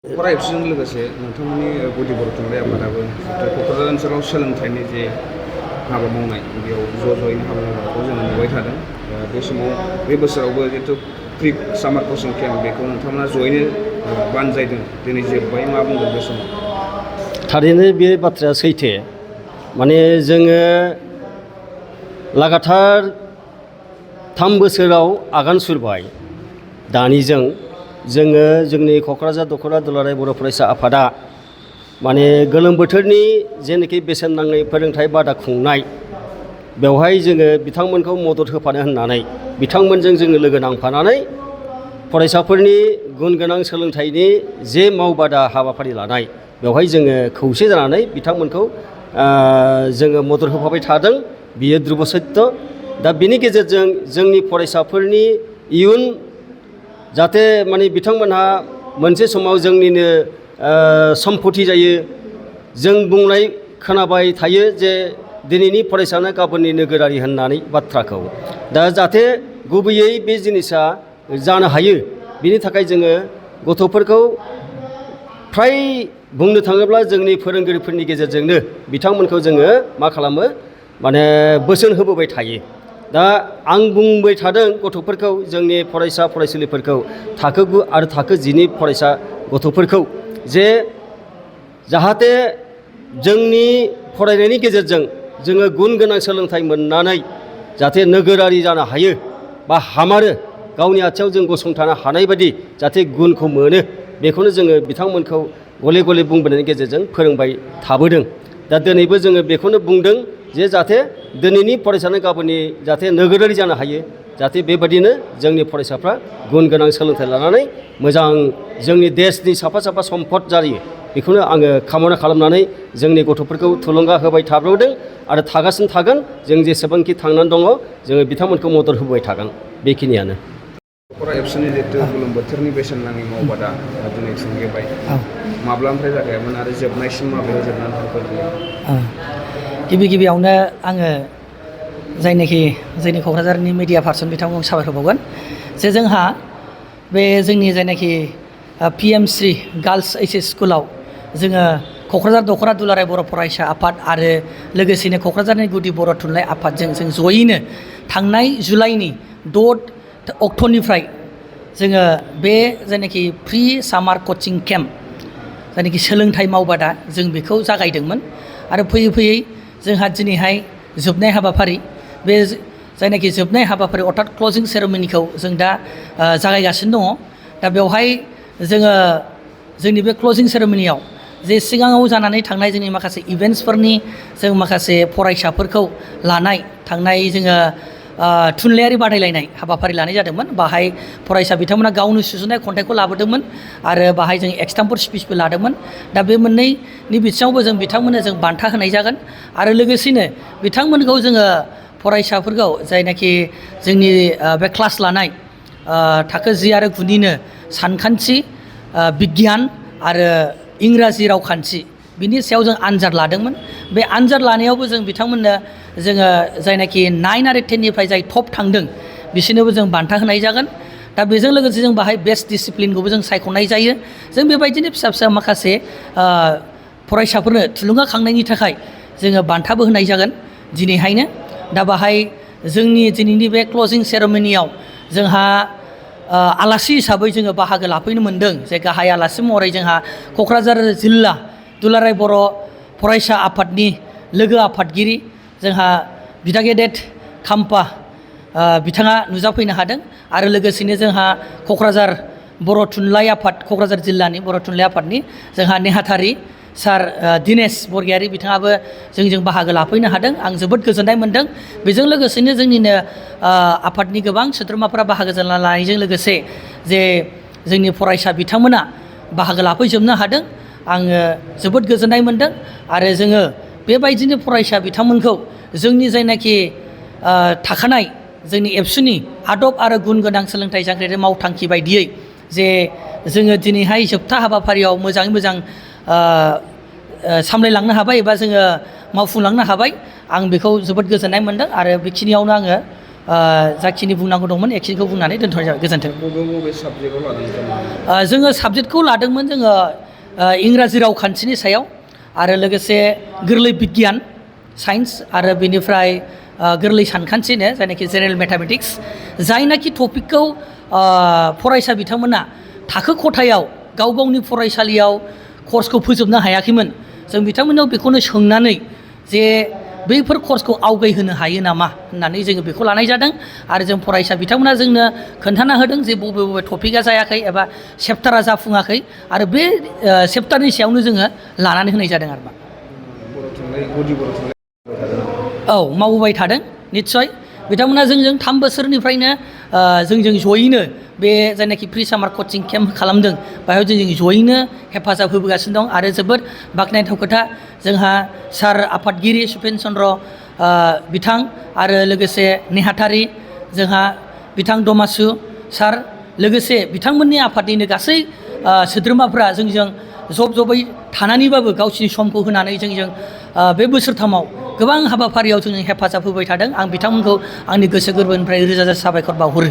फरायसाजों लोगोसे नोंथांमोननि गुदि बर' थुनलाइ आफादाबो क'क्राझार ओनसोलाव सोलोंथाइनि जे हाबा मावनाय बेयाव ज'यैनो हाबा मावनायखौ जोङो नुबाय थादों। बे समाव बे बोसोरावबो जिहेतु प्रि सामार कचिं केम्प बेखौ नोंथांमोना ज'यैनो बानजायदों दिनै जोब्बाय मा बुंगोन बे समाव? थारैनो बे बाथ्राया सैथो। माने जोङो लागातार 3 बोसोराव आगान सुरबाय। दानिजों जोङो जोंनि क'क्राझार दख'रा दुलाराय बर' फरायसा आफादा माने गोलोम बोथोरनि जेनाखि बेसेन नाङै फोरोंथाइ बादा खुंनाय बेवहाय जोङो बिथांमोनखौ मदद होफानो होननानै बिथांमोनजों जोङो लोगो नांफानानै फरायसाफोरनि गुन गोनां सोलोंथाइनि जे मावबादा हाबाफारि लानाय बेवहाय जोङो खौसे जानानै बिथांमोनखौ जोङो मदद होफाबाय थादों। बियो ध्रुब सत्य। दा बिनि गेजेरजों जोंनि फरायसाफोरनि इयुन जाहाथे माने बिथांमोनहा मोनसे समाव जोंनिनो सम्पति जायो। जों बुंनाय खोनाबाय थायो जे दिनैनि फरायसायानो गाबोननि नोगोरारि होननानै बाथ्राखौ दा जाहाथे गुबैयै बे जिनिसा जानो हायो। बिनि थाखाय जोङो गथ'फोरखौ फ्राय बुंनो थाङोब्ला जोंनि फोरोंगिरिफोरनि गेजेरजोंनो बिथांमोनखौ जोङो मा खालामो माने बोसोन होबोबाय थायो। दा आं बुंबाय थादों गथ'फोरखौ जोंनि फरायसा फरायसुलिफोरखौ थाखो 9 आरो थाखो 10 नि फरायसा गथ'फोरखौ जे जाहाथे जोंनि फरायनायनि गेजेरजों जोङो गुन गोनां सोलोंथाइ मोननानै जाहाथे नोगोरारि जानो हायो बा हामारो गावनि आथिङाव जों गसंथानो हानाय बायदि जाहाथे गुनखौ मोनो बेखौनो जोङो बिथांमोनखौ गले गले बुंबोनायनि गेजेरजों फोरोंबाय थाबोदों। दा दिनैबो जोङो बेखौनो बुंदों जे जाहाथे दिनैनि फरायसानो गाबोननि जाहाथे नोगोरारि जानो हायो। जाहाथे बेबादिनो जोंनि फरायसाफ्रा गुन गोनां सोलोंथाइ लानानै मोजां जोंनि देशनि साफा साफा सम्पद जायो। बेखौनो आङो कामना खालामनानै जोंनि गथ'फोरखौ थुलुंगा होबाय थाबोदों आरो थागासिनो थागोन। जों जेसेबांखि थांनानै दङ जोङो बिथांमोनखौ मदद होबाय थागोन। बेखिनियानो। दख'रा एबसुनि जिहेतु गोलोम बोथोरनि बेसेन नाङै मावबादा दिनै खुंबोबाय माब्लानिफ्राय जागायमोन आरो जोबनायसिम माब्लायाव जोबनानै थांगोन? गिबियावनो आङो जायनोखि जोंनि क'क्राझारनि मिडिया पार्सन बिथांमोनखौ साबायखर बावगोन जे जोंहा बे जोंनि जायनोखि PMश्री गार्लस HS स्कुलाव जोङो क'क्राझार दख'रा दुलाराय बर' फरायसा आफाद आरो लोगोसेनो क'क्राझारनि गुदि बर' थुनलाइ आफादजों जों जयैनो थांनाय जुलाइनि 6 अक्ट'निफ्राय जोङो बे जायनोखि प्रि सामार कचिं केम्प जायनोखि सोलोंथाइ मावबादा जों बेखौ जागायदोंमोन आरो फैयै फैयै जोंहा दिनैहाय जोबनाय हाबाफारि बे जायनोखि जोबनाय हाबाफारि अर्थात क्लजिं सेरेमनिखौ जों दा जागायगासिनो दङ। दा बेवहाय जोङो जोंनि बे क्लजिं सेरेमनियाव जे सिगाङाव जानानै थांनाय जोंनि माखासे इभेन्ट्सफोरनि जों माखासे फरायसाफोरखौ लानाय थांनाय जोङो थुनलाइयारि बादायलायनाय हाबाफारि लानाय जादोंमोन। बाहाय फरायसा बिथांमोना गावनो सुजुनाय खन्थाइखौ लाबोदोंमोन आरो बाहाय जों एक्सटेम्प'र स्पिचबो लादोंमन। दा बे मोननैनि बिथिङावबो जों बिथांमोननो जों बान्था होनाय जागोन आरो लोगोसेनो बिथांमोनखौ जोङो फरायसाफोरखौ जायनाखि जोंनि बे क्लास लानाय थाखो 10 आरो 9निनो सानखान्थि बिगियान आरो इंराजि रावखान्थि बिनि सायाव जों आनजाद लादोंमोन। बे आनजाद लानायावबो जों बिथांमोननो जोङो जायनाखि 9 आरो 10निफ्राय जाय टप थांदों बिसोरनोबो जों बान्था होनाय जागोन। दा बेजों लोगोसे जों बाहाय बेस्ट डिसिप्लिनखौबो जों सायख'नाय जायो। जों बेबायदिनो फिसा फिसा माखासे फरायसाफोरनो थुलुंगाखांनायनि थाखाय जोङो बान्थाबो होनाय जागोन दिनैहायनो। दा बाहाय जोंनि दिनैनि बे क्लजिं सेरेमनियाव जोंहा आलासि हिसाबै जोङो बाहागो लाफैनो मोन्दों। जे गाहाय आलासि महरै जोंहा क'क्राझार जिल्ला दुलाराय बर' फरायसा आफादनि लोगो आफादगिरि जोंहा बिदा गेदेर खाम्फा बिथाङा नुजाफैनो हादों आरो लोगोसेनो जोंहा क'क्राझार बर' थुनलाइ आफाद क'क्राझार जिल्लानि बर' थुनलाइ आफादनि जोंहा नेहाथारि सार दिनेश बरगयारि बिथाङाबो जोंजों बाहागो लाफैनो हादों। आं जोबोद गोजोननाय मोन्दों। बेजों लोगोसेनो जोंनिनो आफादनि गोबां सोद्रोमाफोरा बाहागो लानायजों लोगोसे जे जोंनि फरायसा बिथांमोना बाहागो लाफैजोबनो हादों। आङो जोबोद गोजोननाय मोन्दों आरो जोङो बेबायदिनो फरायसा बिथांमोनखौ जोंनि जायनाखि थाखानाय जोंनि एबसुनि आदब आरो गुन गोनां सोलोंथाइ जांख्रिथाय मावथांखि बायदियै जे जोङो दिनैहाय जोबथा हाबाफारियाव मोजाङै मोजां सामलायलांनो हाबाय एबा जोङो मावफुंलांनो हाबाय। आं बेखौ जोबोद गोजोननाय मोन्दों आरो बेखिनियावनो आङो जाखिनि बुंनांगौ दंमोन एखिनिखौ बुंनानै दोनथ'नाय जाबाय गोजोन्थों। बबे साबजेक्टआव लादों नोंथाङा? जोङो साबजेक्टखौ लादोंमोन जोङो इंराजि रावखान्थिनि सायाव आरो लोगोसे गोरलै बिगियान साइन्स आरो बेनिफ्राय गोरलै सानखान्थिनो जायनाखि जेनेरेल मेथामेटिक्स जायनाखि टपिकखौ फरायसा बिथांमोना थाखो खथायाव गाव गावनि फरायसालियाव कर्सखौ फोजोबनो हायाखैमोन जों बिथांमोननाव बेखौनो सोंनानै जे बैफोर कर्सखौ आवगायहोनो हायो नामा होननानै जोङो बेखौ लानाय जादों आरो जों फरायसा बिथांमोना जोंनो खोन्थाना होदों जे बबे बबे टपिकआ जायाखै एबा चेप्टारा जाफुङाखै आरो बे चेप्टारनि सायावनो जोङो लानानै होनाय जादों आरो मा बर' थुनलाइ गुदि बर' थुनलाइ औ मावबोबाय थादों निस्सय बिथांमोना जोंजों 3 बोसोरनिफ्रायनो जोंजों जयैनो बे जायनाखि प्रि सामार कचिं केम्प खालामदों बेहाय जोंजों जयैनो हेफाजाब होबोगासिनो दं आरो जोबोद बाख्नायथाव खोथा जोंहा सार आफादगिरि सुपेन चन्द्र बिथां आरो लोगोसे नेहाथारि जोंहा बिथां दमासु सार लोगोसे बिथांमोननि आफादनिनो गासै सोद्रोमाफ्रा जोंजों जबै थानानैबाबो गावसिनि समखौ होनानै जोंजों बे बोसोरथामाव गोबां हाबाफारियाव जोंनो हेफाजाब होबाय थादों आं बिथांमोनखौ आंनि गोसो गोरबोनिफ्राय रोजा रोजा साबायखर बावहरो।